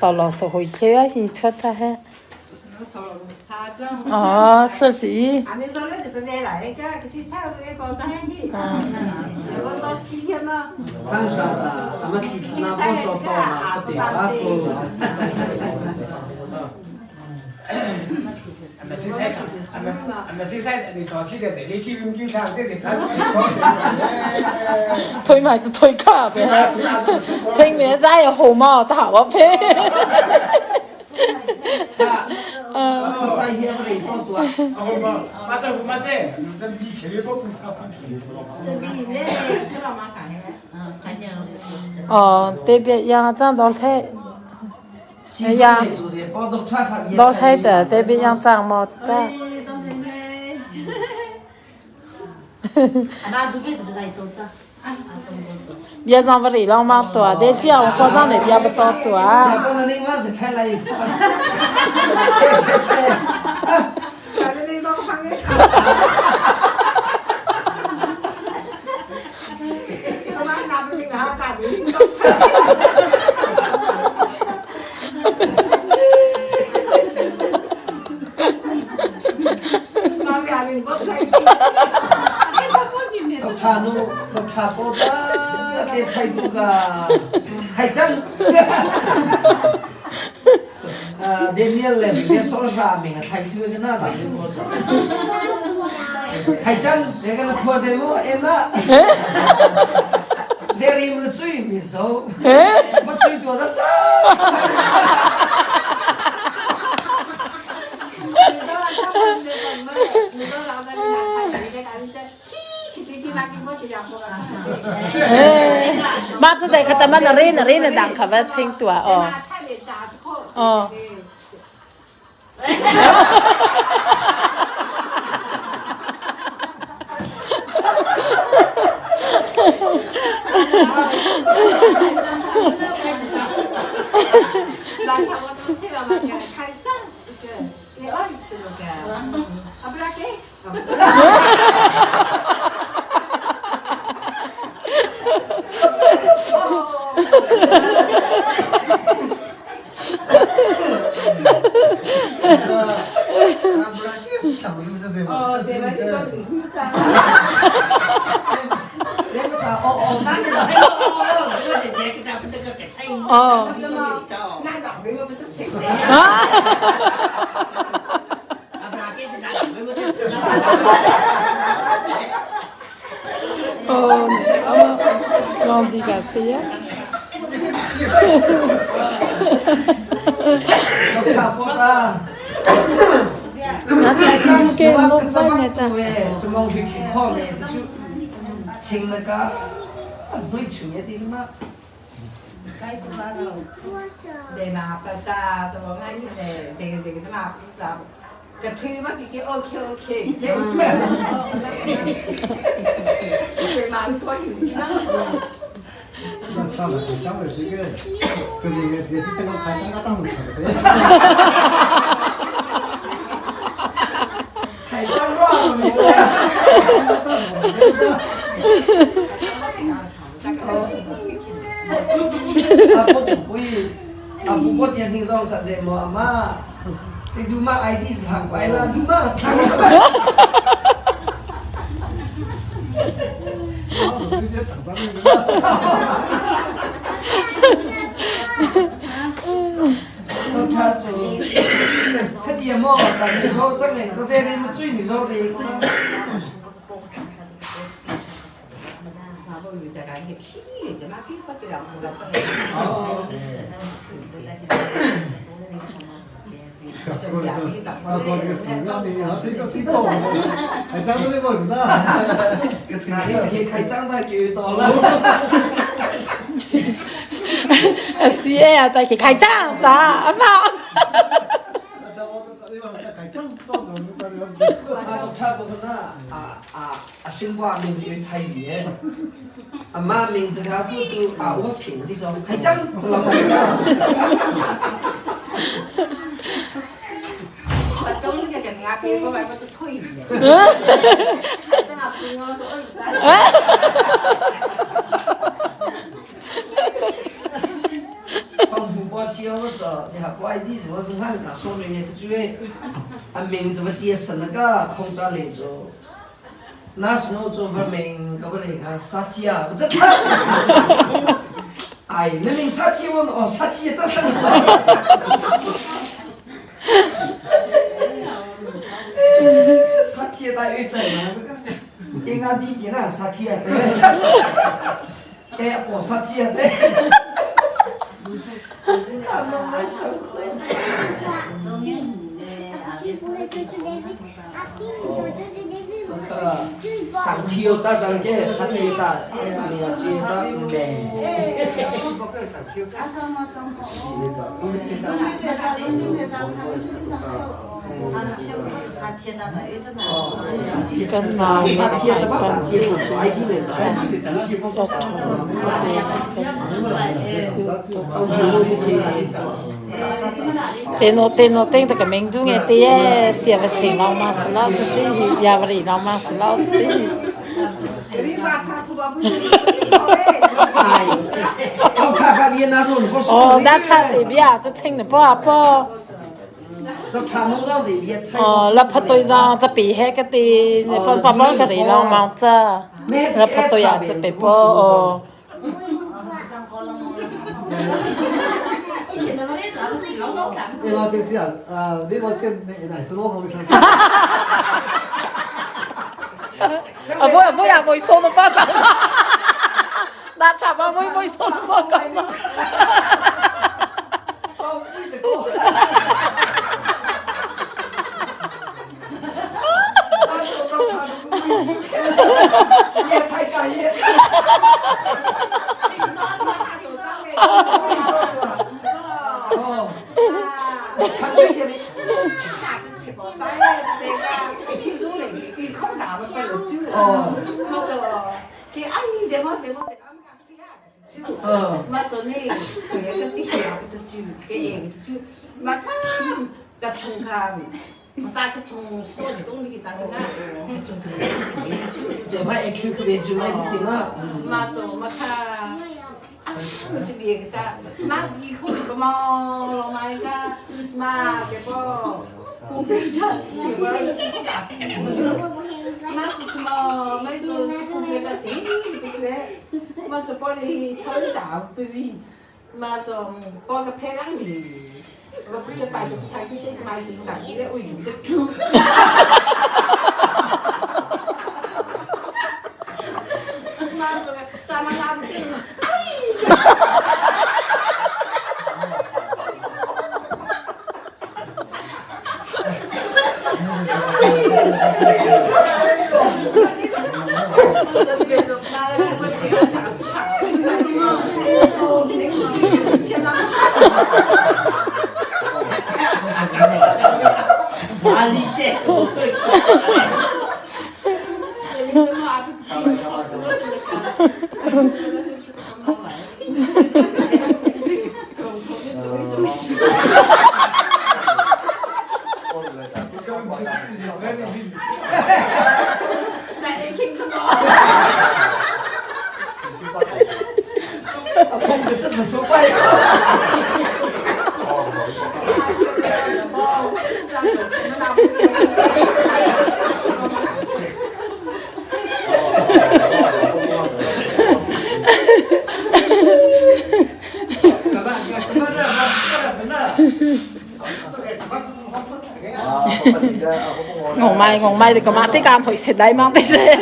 扫扫回去啊，去出他还。哦，是的。推埋就推卡呗，清明仔又好嘛，打我屁。哦，这边养长到太，养老太的这边养长毛子的。别上不里浪嘛多，但是我高上那边不着多啊。妈子在可他们那里那里那当可不清楚啊哦。哦。哦。啊！哦，哦，讲的个谁呀？是啊，但是开张打阿妈。Kan nau nih hmaipanh Teno teng ta ka meng du nge te ye sia va se nau ma sa lao te ya va ri nau ma sa lao te. Oh, da tha te bia ta thing na po po. Oh, la phatoi za ta pi he ka ti ne pon pa pon ka ri long mang cha. La phatoi ya cha pe po oh. Voi voi a voi sono pa ka. Na cha ba voi voi sono pa ka. Ngong mai ngong mai thì có mát thế cam hội sẽ đáy mang tới xe.